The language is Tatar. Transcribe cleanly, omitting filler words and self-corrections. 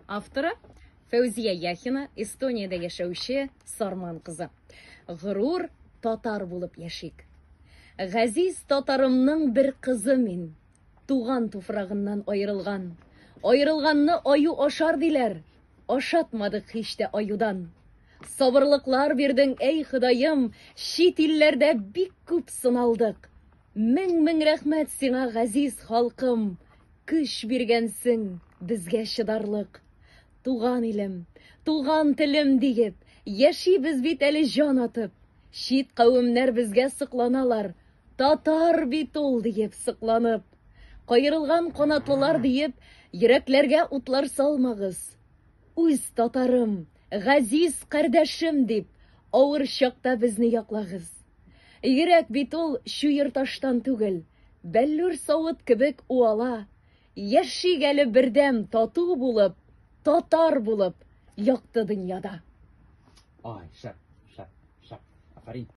Авторы Фәүзия Яхина, Эстониядә яшәүче Сарман кызы. Горур татар булып яшик. Газиз татарымның бер кызы мин. Туган туфрагыннан аерылган. Аерылганны аю ашар диләр. Ашатмадык һич тә аюдан. Сабырлыклар бирдең, әй Ходаем, чит илләрдә бик күп сыналдык. Мең-мең рәхмәт сиңа, газиз халкым, көч биргәнсең безгә чыдарлык. Туган илем, туган телем диеп, яшибез бит әле җан атып. Чит кавемнәр безгә сокланалар, татар бит ул диеп сокланып. Каерылган канатлылар диеп, йөрәкләргә утлар салмагыз. Үз татарым, газиз кардәшем дип, авыр чакта безне яклагыз. Йөрәк бит ул чуер таштан түгел, бәллүр савыт кебек уала. Яшик әле бердәм, тату булып, татар булып, якты дөньяда. Ай, шәп, шәп, шәп. Афәрин.